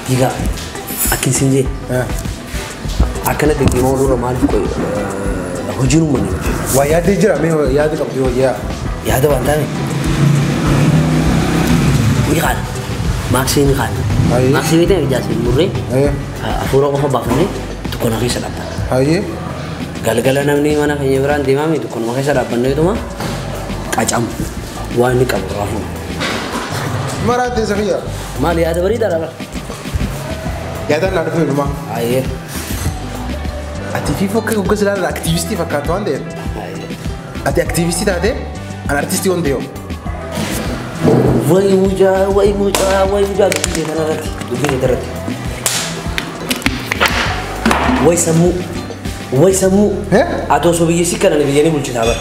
Diga, akkin siin jee. Akkana deddeemaa ooluu irra maaliif qoy hojiin uummanni hojjetu. Waa yaaddee jira mee yaada qabdu yoo yaa. Yaada waan taane. Ni qaala. Maaksii ni qaala. Maaksii beektaa ijaarsa murree hafuura qofa baafnee dukkana keessa dhaabbanna. Hayyee. Galgala namni mana keenya biraan deemaami dukkanuma keessa dhaabbanneetuma qacamu waan inni qabu raafuu. Maraatee Safiyaa. Maali yaada bareedaadha bara. Yaadaan naa dhufee dhumaa. Hayyee. Ati fi fokkee hoggas ilaalan aktiivistii fakkaatu waan ta'eef. Ati aktiivistii taatee an artistii waan ta'eef. Way mucaa, way mucaa, way mucaa dubbii kee kanarratti, dubbii kee irratti. Way sammuu, way sammuu. Ati osoo biyya si kana biyya ni bulchitaa bara.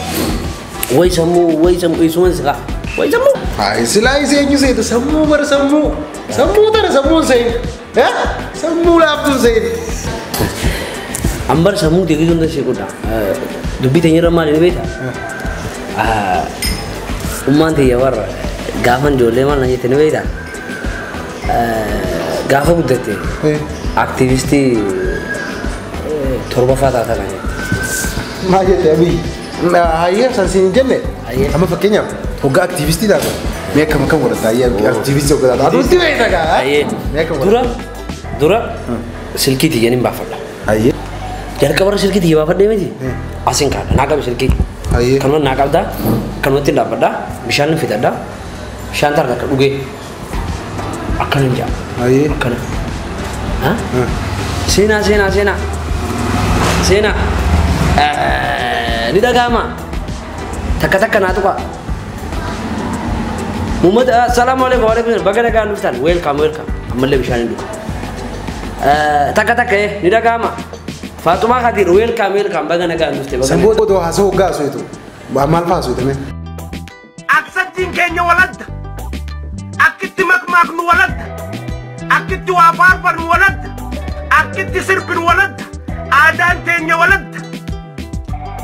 Way sammuu, way sammuu, eessuman si kaa. Way sammuu. Ay silaa isee eenyu seetu sammuu bara sammuu. Sammuu tana sammuun seen. Sammuu laaftuun seen. Ambar sammuu deegisuun hunda ishee godha. Dubbii teenya irra maali ni beektaa? Ummaan tiyya warra gaafan ijoollee maal na jette ni beektaa? Gaafa guddatte aktiivistii torbaffaa taata kan jette. Maal jette Abiy? Hayyee san siin hin jenne? Amma fakkeenyaaf hoggaa aktiivistii taatu mee akkam akkam godhatta hayyee aktiivistii hoggaa taatu aduutti beekta gaa. Hayyee. Mee akkam Dura godhatta? dura silkii tiyya nin baafadha. Hayyee. Jalqabarra silkii tiyya baafadhee miti? Asin kaadha naa qabi silkii. Hayyee. Kanuma naa qabdaa kanumatti hin dhaabbadha bishaan hin fidadha bishaan tarra akka dhugee akkana hin ja'a. Hayyee. Akkana. Seenaa seenaa seenaa seenaa ni dhaga'ama takka takka naa tuqa. Uummata assalaamu alaikum wa alaikum baga nagaan dhuftan welcome welcome ammallee bishaan hin dhuga. Takka takka ni dhaga'ama. Faatumaa Kadir welcome welcome baga nagaan dhufte baga. San booda odoo haasa'u hoggaa haasa'eetu maal fa'aa haasa'eetu mee? Aksantiin keenya waladda. Akkitti makmaaknu waladda. Akkitti waa faarfannu waladda. Akkitti sirbinu waladda. Aadaan teenya waladda.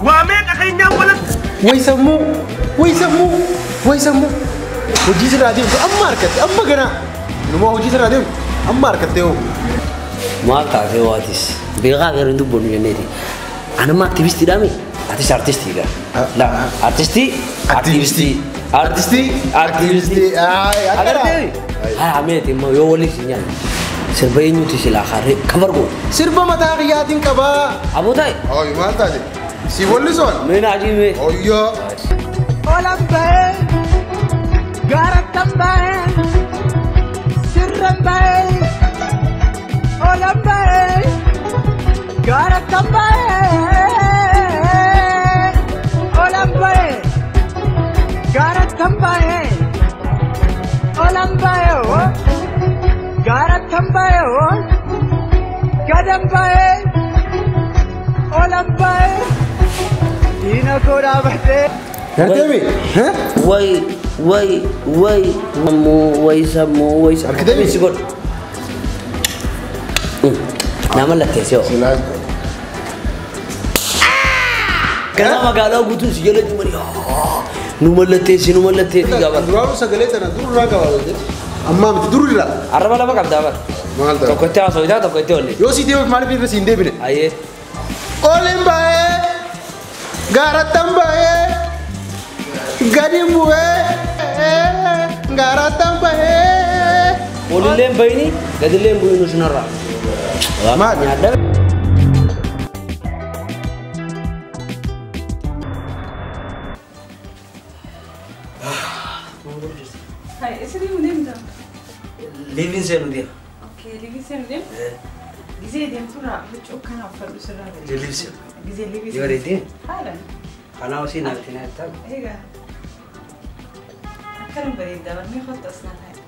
Waa meeqa keenyaan waladda. Way sammuu, way sammuu, way sammuu. Hojii sirraa deemtu amma harkatte amma ganaa. Inumaa hojii sirraa deemtu amma harkatte hoo. Maal taatee waatis beekaa gara hin dubbannu jenneeti. Anamma aktiivistiidhaa mi? Atis artistiidha. La artistii aktiivistii artistii aktiivistii. Agartee? Haa ameeti immoo yoo waliin si nyaanne sirba eenyuti silaa kaarree kabar goota. Sirba mataa kiyyaatiin qabaa. Aboo taa'e. Ooyi maal taate? Si wallisoon? Mee na ajiibee. Ooyyoo. Olan ba'ee gaarattan ba'ee sirran ba'ee olan ba'ee gaarattan ba'ee olan ba'ee gaarattan ba'ee olan ba'ee gaarattan ba'ee gadan ba'ee olan ba'ee diina koo dhaabatee. Gartee? Way way way sammuu way sammuu way sammuu. Argitee? Si godhu. Naa mallatteessee hoo. Silaa. Ganaa magaalaa guutuun si jala deemanii nu mallatteessi nu mallatteessi gaafa. Duraanuu sagalee tana dururraa qabaa ammaa miti dururraa. Arraba lama qabdaa bara. Maal ta'a? Tokko itti haasoftaa tokko itti oollee. Yoo si deebiif maaliif irra si hin deebine? Hayyee. Oliin ba'ee gaarattan ba'ee gadi bu'ee gaarattan ba'ee. Olillee hin bayini gadillee hin bu'inu sinarraa. Maal? Nyaadhaa. Hai, eessa deemuu deemta? Liiviin seenuu deema. Okay, liiviin seenuu deema? Gizee deemturraa huccuu kana uffadhu sirraa bareeda. Liiviin seenu. Gizee liiviin Ni bareeddee? Haalaan. Kanaa osii naaf itti nyaattaa? Egaa. Akkana bareedda barnee kottu as naa taa'e.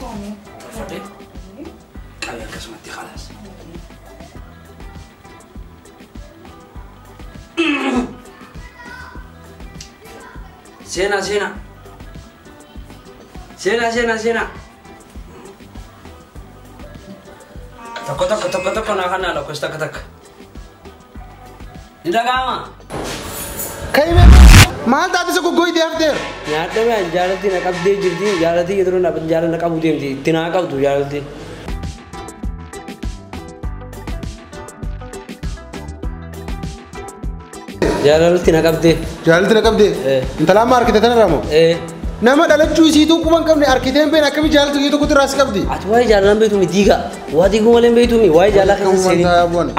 Foonii. Uffadhee? Qabi akkasumatti khalaas. Seenaa seenaa. Seenaa seenaa seenaa. Tokko Tokko tokko tokko tokko naa kana lakkoofsa takka takka. Ni dhaga'ama. Kaime maal taate isa goggooyitee hafteera? Nyaadhame jaalatti na qabdee jirti jaalatti yeroo na jaalala na qabu deemti itti naa qabdu jaalatti. Jaalalti na qabdee. Jaalalti na qabdee? Intala amma harkite tanarraa moo? Nama dhalachuu isiituu quba hin qabne harkiteen beena akkami jaalatu ishee tokkotti irraa si qabdi? Ati waa'ee jaalalaan beektu mi diiga? Waa diiguu malee hin beektu mi? Waa'ee jaalala keessa seeni.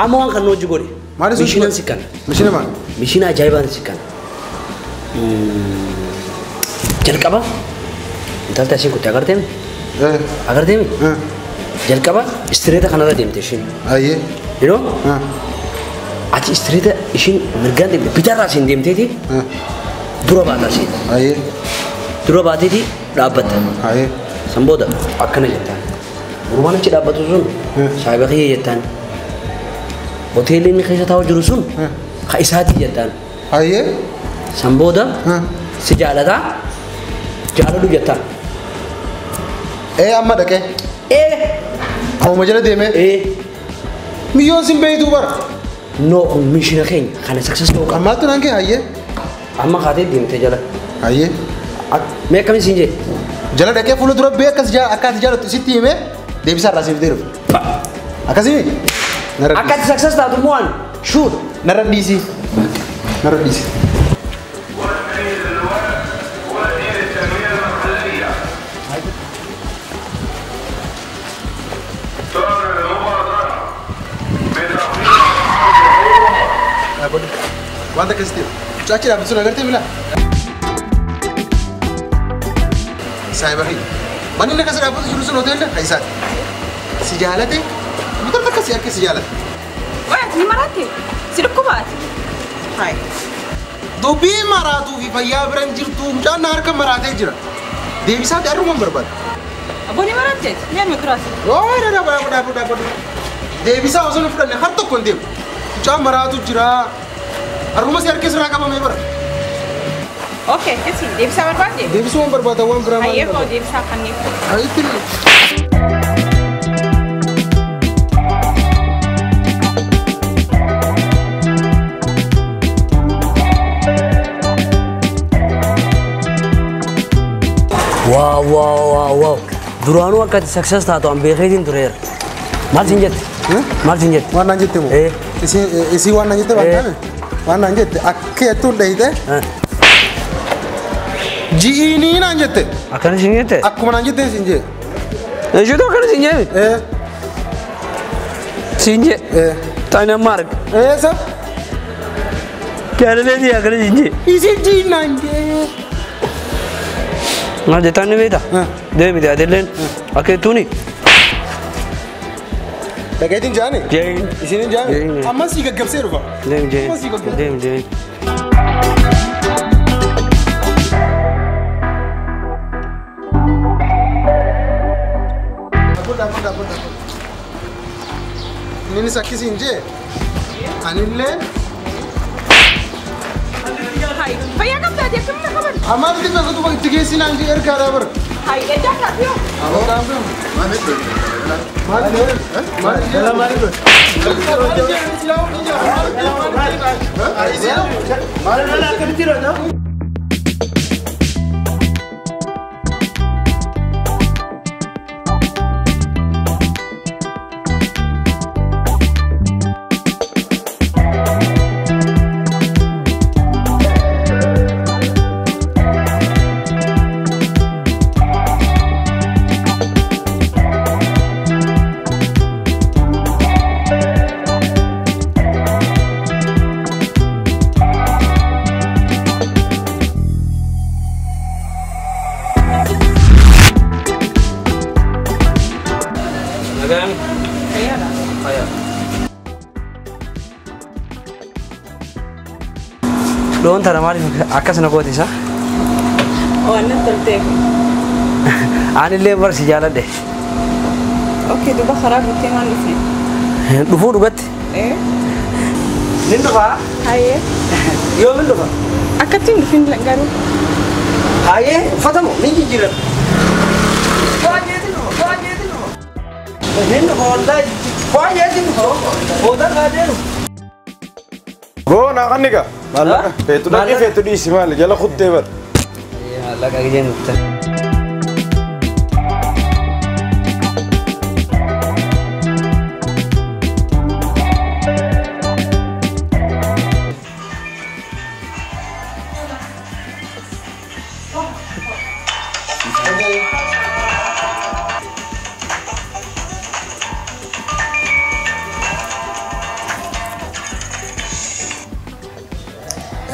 Amma waan kan hojii godhe. Maali sun? Mishiinan si kana. Mishiina maal? Mishiina ajaa'ibaan si kana. Jalqaba intalti asiin kutte agartee mi? Agartee mi? Jalqaba istireeta kanarra deemte ishiin. Ayyee. Yeroo? Ati istireeta ishiin mirgaan deemte bitaarraa isiin deemteeti dura baata isiin. Ayyee. Dura baateeti dhaabbatta. Ayyee. San booda akkana jettaan. Gurbaan achi dhaabbatu sun saayiba kiyya jettaan. Hoteelli inni keessa taa'u jiru sun ka isaatii jettaan. Ayyee. San booda si jaalataa jaaladhu jettaan. Amma dhaqee. Akkuma jala deemee. Miyyoon sin beeytuu bara. No kun mishina keenya kana success ta'uu qaba. Ammaatu naan kee hayyee. Amma kaatee deemtee jala. Hayyee. Mee akkamiin siin jee? Jala dhaqee fuula dura bee akkas akka ati jaalattu sitti himee deebisaa irraa siif deebifu. Akkasii? Akka ati success taatu immoo an shuur. Narra dhiisi. Narra dhiisi. Wanta akkasitti mucaachi dhaabbatu sun agartee mila? Saayiba kiyya. Manni inni akkas dhaabbatu jiru sun hoteelli kan isaati. Si jaalate mutarra akkasii akka si jaalate. Wayi ni maraate si dhukkubaate. Hayi. Dubbii maraatuu fi fayyaa bira hin jirtu mucaan na harka maraatee jira. Deebisaati arrumaan barbaada. Aboo ni maraatte ni anuma duraati. Oo dhaabbatu dhaabbatu dhaabbatu. Deebisaa osoo hin fudhanne har tokko hin deemu. Mucaan maraatu jira. Arruma si harka sirraa qabamee bara. Okay, kesi deebisaa barbaadde? Deebisuu waan barbaada waan biraa maal? Hayyee koo deebisaa kanneen. Ayitti. Waaw waaw waaw waaw. Duraanuu akka ati success taatu an beekeetiin tureera. Maal siin jette? Maal siin jette? Waan naan jette moo? Isii waan naan jette waan taane? Waan naan jette akka jettuun dhahite. Ji'iinii naan jette. Akkana siin jette? Akkuma naan jette siin jee. Ishiitu akkana siin jee? Siin jee? Taani amma arga. Sa? Jaalaleetii akkana siin jee. Isiin ji'iin naan jee. Maal jettaan ni beektaa? Deemite atilleen akka jettuuni. Dhagayeetiin jaani? Jeen. Isiin jaani? Ammas si gaggabsee dhufa. Deem jeen. Deem jeen. Innis akkasiin jee anillee. Fayyaa qabdaa jee akkamitti qaban? Ammaan itti beekatu itti geessinaan jee ergaadhaa bara. Hayi ejaa kaafiyoo. Maal Loon tana maaliif akkasuma gooti isa? Waan natti tolteef. Anillee barsi jaaladhe. Okay, duuba karaa guuttee maal dhufne? Dhufuu dhugatti? Nin dhufaa? Hayyee. Yoomin dhufa? Akkattiin dhufin garuu. Hayyee uffatamu nin jijjiirradha. Baay'eetiin dhufa baay'eetiin dhufa. Nin dhufa wallaahi Boo naa kan niqa. Maallaqa feetu dhaqii feetu dhiisi maali jala kuttee bar. Maallaqa gijeen kutte.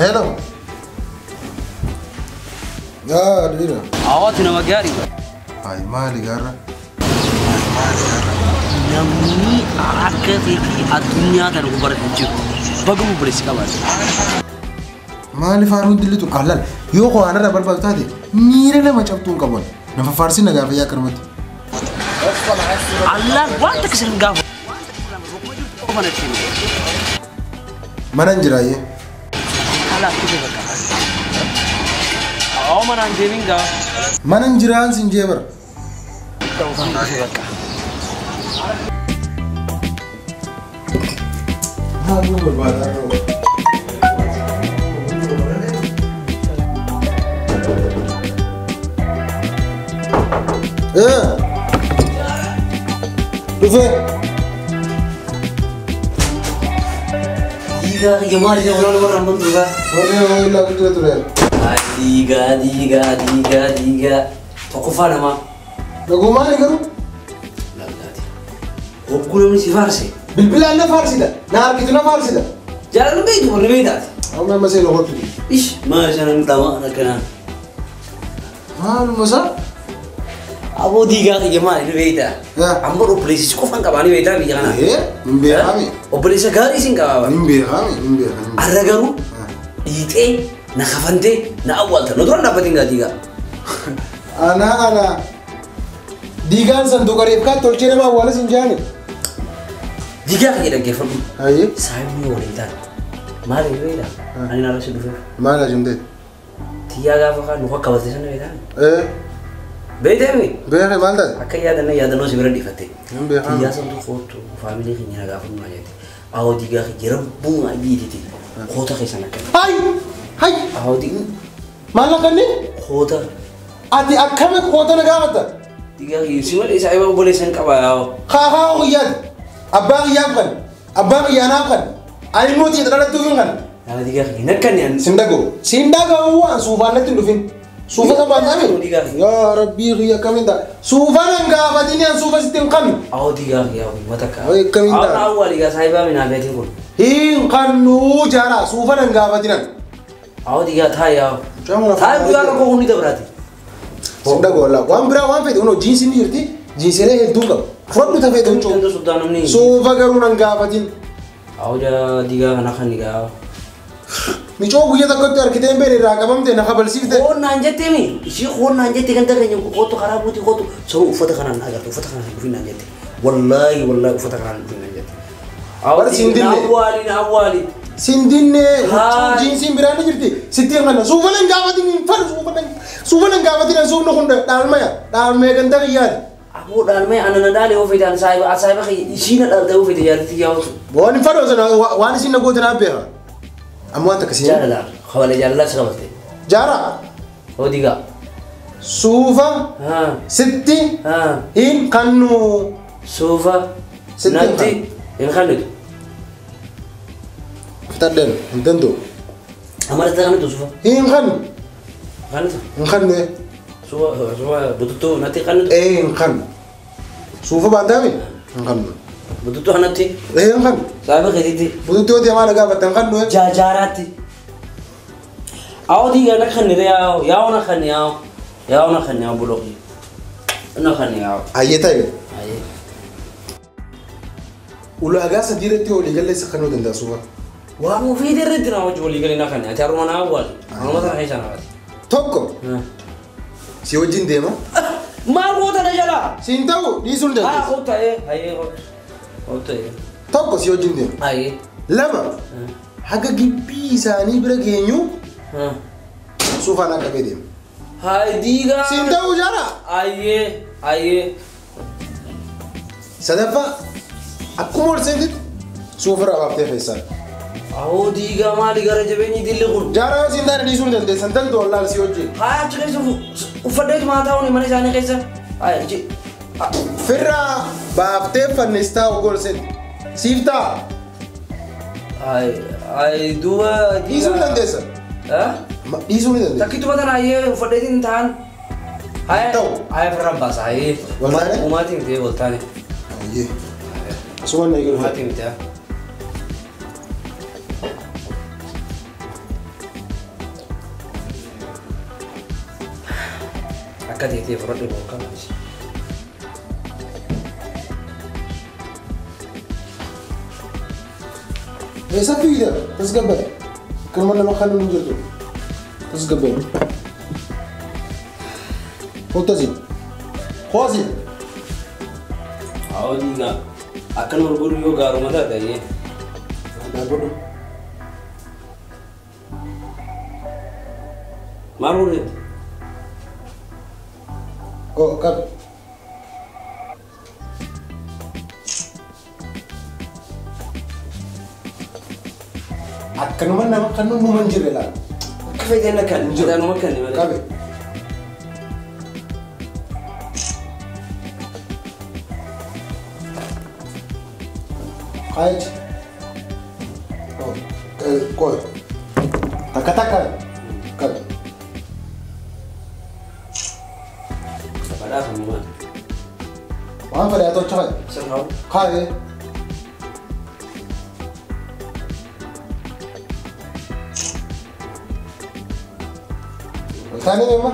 Hello. Yaa dhiira. Hawaati nama gaarii. Ay maali gaara? Namni akka keetii addunyaa kana gubbaarra hin jiru. Baga bubuleessi qabaate. Maali faaruun dillitu alal yoo qo'aanarra barbaadu taate miira nama cabtuun qaban nafa faarsi nagaa fayyaa akkanumatti. Allaan waan takka sin gaafa. Mana hin jiraayyee. Mana hin jiraan sin jee bara. Maaltu barbaadaa ta'u? Dhufee. Diigaa kiyya maali jedhu lola warra hambantu dhugaa. Warri nama illaa guddina ture. Diigaa diigaa diigaa diigaa tokkoffaa namaa. Dhuguu maali garuu? Laggaati. Hogguu namni si faarse. Bilbilaan na faarsita. Na harkitu na faarsita. Jaalalli beektu warri beektaati. Amma amma seena kottu. Ish maa isaan dhamaa akkanaan. Maaluma isaa? Aboo diigaa kiyya maali ni beektaa? Amma obboleessi qofaan qabaa ni beektaa biyya kana. Hin beekami. Obboleessa gaarii siin qabaa. Hin beekami hin beekami. Arra garuu dhiitee na kafantee na awwaalta. Nu duraan dhaabbatiin gaa diigaa. Ana ana diigaan sanduuqa reefkaa tolchee nama awwaala siin jaani. Diigaa kiyya dhaggeeffadhu. Hayyee. Saayimni waliin taate. Maali ni beektaa? Ani narra si dhufeef. Maal ajamtee? Tiyyaa gaafa kaan nu akka balte sana beektaa? Beekteemi? Beekee maal taate? Akka yaadannoo yaadannoo si bira dhiifatte. Hin beekamu. Tiyyaa santu kootu faamilee keenya na gaafannoo jette. Awoo diigaa kiyya rabbuun ayyiititi. Koota keessan akka. Hay! Hay! Awoo diigaa. Maal akka inni? Koota. Ati akkami koota na gaafatta? Diigaa kiyya si malee saayiba obboleessan qaba yaa'oo. Haa haa guyyaati. Abbaa kiyyaaf kan. Abbaa kiyyaa naaf kan. Ani immoo xiyya dhalattuu hin kan. Yaa diigaa kiyya nakkanni ani. Sin dhaga'u. Sin dhaga'u waan suufaan natti hin dhufin. Suufa san baatami? Yaa Rabbii kiyya akkamiin ta'a? Suufaan hin gaafatini an suufa sitti hin qabnu. Awoo diigaa kiyya uummata akka. Akkamiin ta'a? Awwa awwa diigaa saayibaa minaa feetiin kun. Hin qabnu jaara suufaan hin gaafatinan. Awoo diigaa taa'i yaa'u. Taa'i guyyaa tokko hundi dabaraati. Sin dhaga'u wallaahi waan biraa waan feete kunoo jiinsi ni jirti jiinsilee hedduu qaba. Fudhadhu tafee tolchuu. Suufa garuu nan gaafatin. Awoo diigaa kana kan diigaa. Micoo guyyaa tokkotti harkitee hin beekne irraa qabamte na kabalsiifte. Qoonnaan jettee mi? Ishii qoonnaan jettee ganda keenya kootu karaa buutii kootu sababa uffata kanaan na agartu uffata kanaan hin dhufin naan jette. Wallaahi wallaahi uffata kanaan hin dhufin naan jette. Bara siin dinne. Awwaali na awwaali. Siin dinne jiinsiin biraan ni jirti sitti hin kanna suufa nan gaafatin hin fadhu suufa nan gaafatin suufni kun dhaalmaya dhaalmaya ganda kiyyaati. Aboo dhaalmaya ana na dhaale yoo fedhan saayiba saayiba kiyya ishii na dhaalte yoo fedhe jaartii yaa'utu. Waan hin fadhu sana waan isin na goote naaf beeka. Amma waan takka siin. Jaalala kabale jaalala si qabatte. Jaara. Hoo diigaa. Suufa. Sitti. Hin kannu. Suufa. Natti hin kannitu. Fitadheen hin danda'u. Amala kannitu suufa. Hin kannu. Kannitu. Hin kannu. Suufa suufa bututtuu natti kannitu. Ee hin kannu. Suufa baantaami hin kannu. Bututtuu kanatti. Ee hin kannu. Saayiba keetitti. Bututtuu yoo deemaa na gaafatte hin kannu. Jaajaaraatti. Awoo diigaa na kanni yaa'u yaa'u na kanni yaa'u yaa'u na kanni yaa'u bulooqii na kanni yaa'u. Hayyee ta'e. Hayyee. Ulaagaa sadii irratti walii galee isa kennuu danda'a suufa. Waan ofii irratti na hojii walii galee na kanni ati haruma na awwaali. Haruma sana keessa na baate. Tokko. Si wajjin deema. Maal goota na jalaa? Siin ta'u dhiisuu hin dandeessu. Haa kottu hayyee hayyee kottu kottu hayyee. Tokko si wajjin deema. Hayyee. Lama. Haga gibbii isaanii bira geenyu suufaan akka qabee deema. Hayi diigaa. Siin ta'u jaara. Hayyee hayyee. Sadaffaa Akkuma ol seentetti suufirraa baaftee keessaa. Awoo diigaa maali gara jabeenyi dilli kun? Jaarraa yoo siin taane dhiisuu ni dandeessan daltu wallaal si hojii. Haa achi keessa uffadheetu maa taa'uun mana isaanii keessa. Haa achi. Firraa baaftee fannistaa ogol seente. Siif ta'a. Ay duuba. Dhiisuu ni dandeessan. Dhiisuu ni dandeessan. Takkituma tana ayyee uffadheetiin ta'an. Ta'u. Haa firraan baasa ayyee. Waltaane? Umaatiin miti waltaane. Ayyee. Asuma na eegalu. Umaatiin miti haa. Akka teetee fudhadhe boonkaa maalis. Eessa fiigda? Tasgabba'e. Kanuma nama kan hin jirtu. Tasgabba'e. Koottasi. Koosi. Awoo diigaa akkanuma godhu yoo gaaruma taate ayyee. Dhaabbadhu. Maal godhu? Oh, qabi. Akkanuma nama kan numa hin jirre laala. Akka fayyadaan akkan hin jiru. Akkanuma kan malee. Qabi. Kaayichi. Oh, qoy. Takka takka. Qabi. Badhaafamu maal? Waan fedhe haa tolchu kaayi. Sirraa'u. Kaayi. Waltaane deema.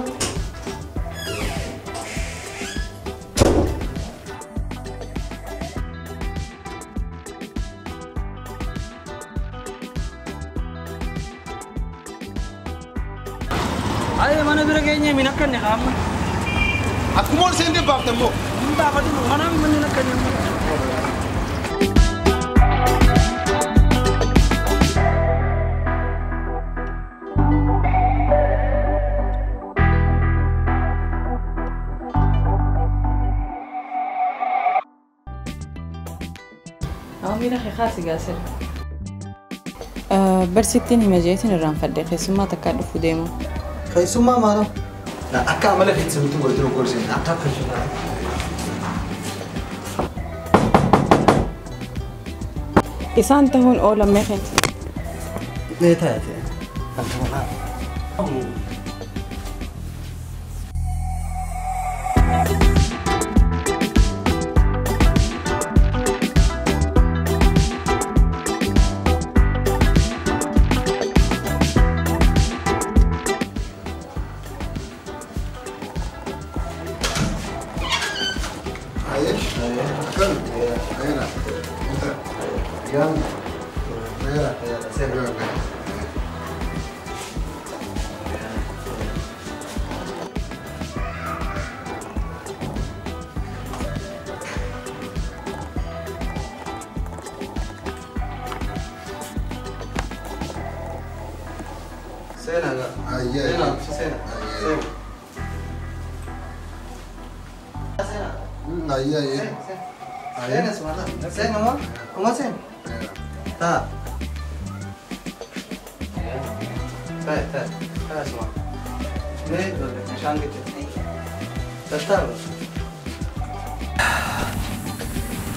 Aye mana bira keenya min akkanni qaama. Akkuma ol seentee baafte immoo. Hin baafatu kanaaf manni akkanni amma. Miira kee gaasir. Barsiittiin hima jeetiin irraanfadhe keessummaa takkaa dhufuu deema. Keessummaa maaloo? Akka amala keessumtuu godhatu gorseen akka akka Isaan tahuun oolan meeqeen? Nee taate. Kan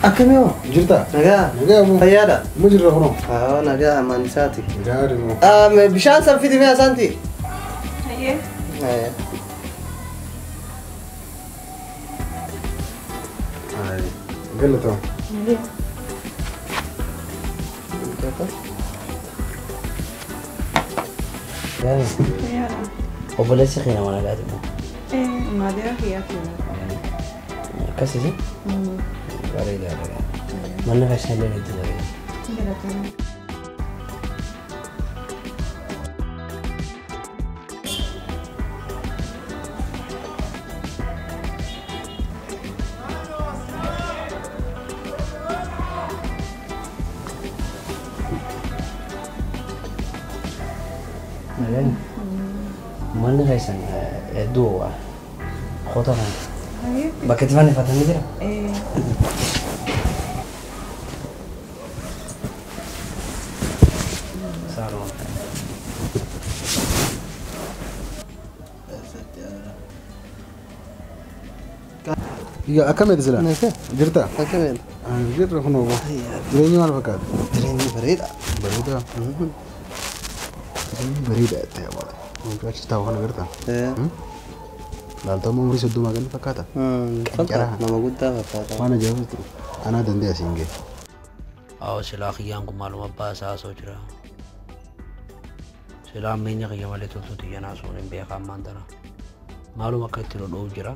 Akkamioo? Jirta? Nagaa. Nagaa moo? Fayyaadha? Mu jirra kunoo. Haa nagaa amaan isaati. Gaarii moo? Bishaan san fidi mee asaanti? Hayyee. Galatoo. Obboleessi kee nama nagaati moo? Maadira kiyyaati. Akkasii? Bareedaadha. Manni keessan illee hedduu bareeda. Galatoo. Manni keessan hedduu ho'a. Qoota kana. Bakka itti fannifatanii jira? Saaroo. Ya akkamitti sila? Jirta? Akkamitti? Jirra kunoo. Jireenyi maal fakkaata? Jireenyi bareeda. Bareeda? Jireenyi bareeda jettee yaabate. Achi taa'u kana agartaa? Laaltama umurii 30 kan fakkaata? Fakkaata. Nama guddaa fakkaata. Waan ajaa'ibu jiru. Anaa danda'e asiin ga'e. Awo silaa kiyyaan kun maaluma abbaa isaa osoo jira. Silaa ammeenya kiyya malee toltuu xiyyanaa osoo hin beekaa ammaan tana. Maaluma akka itti lodhoof jira.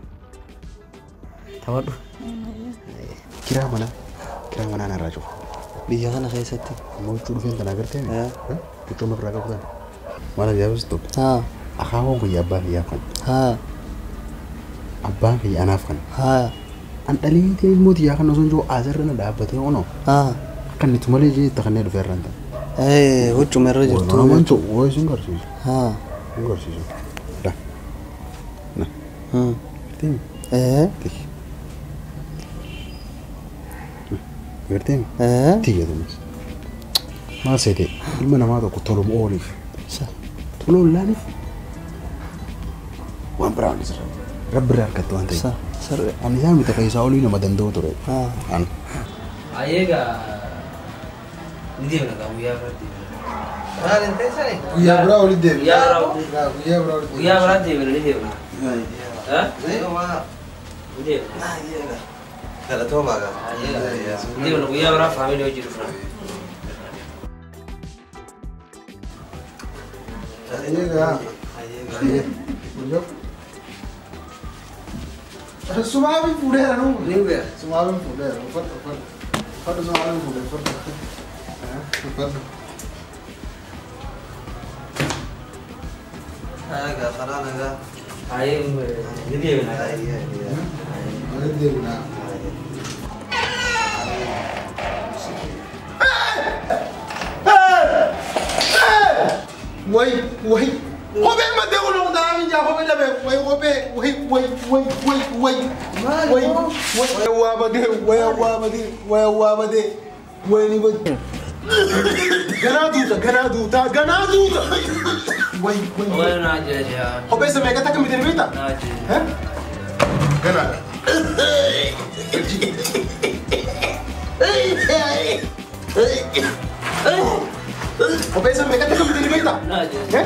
Taphadhu. Kiraa manaa narraa cufa. Biyya kana keessatti. Amma huccuu dhufeen kana agartee mi? Huccuu ofirraa qabu kana. Waan ajaa'ibas tokko. Akaakuun kiyya abbaa kiyyaaf kan. Abbaan kiyya anaaf kan. An dhaliitiin ilmoo xiyyaa kan osoo hin jiru asirra na dhaabbatee onoo. Akka inni malee jee itti kanneen dhufee irraan ta'a. Huccuma irra jirtu. Namaan ta'u wayi sun garsiisu. Sun garsiisu. Da. Na. Gartee mi? Tiyya. Gartee mi? Tiyya tunis. Maal seetee ilma namaa tokko toluma ooliif. Tola ollaaniif waan biraa waan isirra. Rabbi irraa argattu waan ta'eef. Ani isaan miti keessaa olii nama danda'u ture. An. Ayeegaa ni deemna gaa guyyaa biraatti. Maal hin teessani? Guyyaa biraa olii deemna. Guyyaa biraa deemna ni deemna. Ni deemna. Galatoomaa gaa. Ni deemna guyyaa biraa faamilii hojii dhufna. Ayeegaa. Sumaafin fuudheera nuu. Sumaafin fuudheera. Uffadhu uffadhu. Uffadhu sumaafin fuudheera uffadhu. Uffadhu. Egaa karaa nagaa. Ayee ni deemna. Ni deemna. Wai wai. Kophee maddee kun hundaa jaa kophee dhabe wai kophee wai wai wai wai wai wai wai waa badee wai waa badee wai waa badee wai ni badee ganaa duuta ganaa duuta ganaa duuta wai wai wai naa jira kophee isa meeqa takka miti ni beektaa? Naa jira ganaa kophee isa meeqa takka miti ni beektaa? Naa jira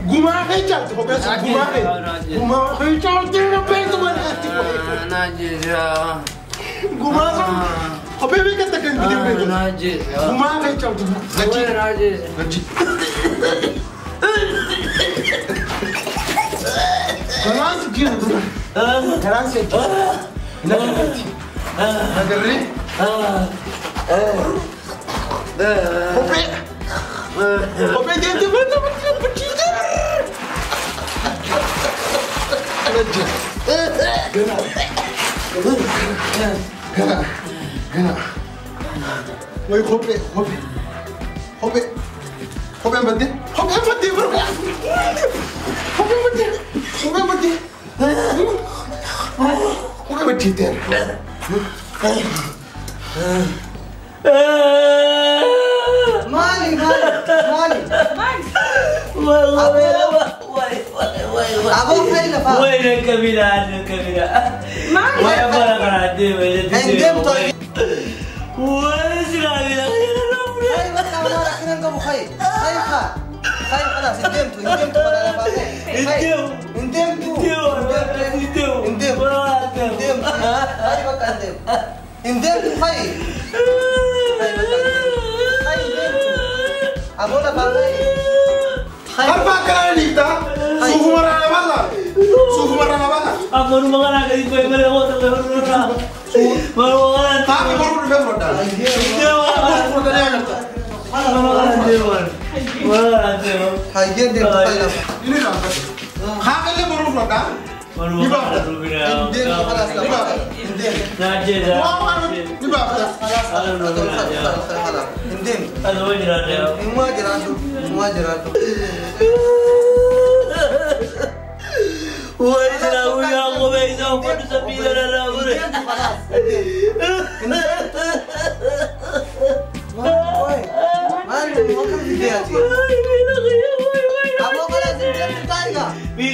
Gumaa kee caalti kophee sun gumaa kee gumaa kee caalti kophee manaatti naa jira gumaa sun kophee meeqa takka hin bitin beektu naa jira gumaa kee caalti gachi naa jira gachi kanaan si jiru kanaan si jiru nagarreeti nagarree kophee kophee deemte bata bata Gana, gana, Wai kophee, kophee, kophee, kopheen baddee, kopheen baddee bro, kopheen baddee, kopheen baddee, kopheen baddee ta'e. Maali, maali, maali, maali. Aboo fayi lafa. Wayna kabila kabila. Maali. Waya bara kana deema Hin deemtu. Waya silaa bila. Fayi bakka mana rakkinan qabu fayi. Fayi haa. Fayi khalaas hin deemtu hin deemtu bara lafa. Hin deemu. Hin deemtu. Hin deemu. Hin deemu. Hin deemu. Fayi bakka hin deemu. Hin deemtu fayi. Fayi bakka hin deemu. Fayi hin deemtu. Aboo lafa fayi. Harfa akkanaa ni dhiiftaa? Suufumarraa na baasa. Suufumarraa na baasa. Ammoo kana gadi ba'e malee hoota lafa. Maluma kana. Taa'ee boruu dhufee fudhadhaa. Boruu fudhatanii agarta. Maluma kana deema. Maluma kana deema. Hayyeen deemtu fayi lafa. Inni raafate. Haaqallee boruu fudhadhaa. Ni baafta. Hin deemtu khalaas Ni baafta. Hin deemtu. Naa jeeda. Ni baafta. Khalaas hin deemtu. Asuma jiraadha. Himaa jiraatu. Himaa jiraatu. Wai silaa guyyaa kophee isaa uffadhu sabbiila narraa mure. Maali maali maali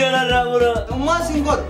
Kanarraa mura. Ummaa sin godhu.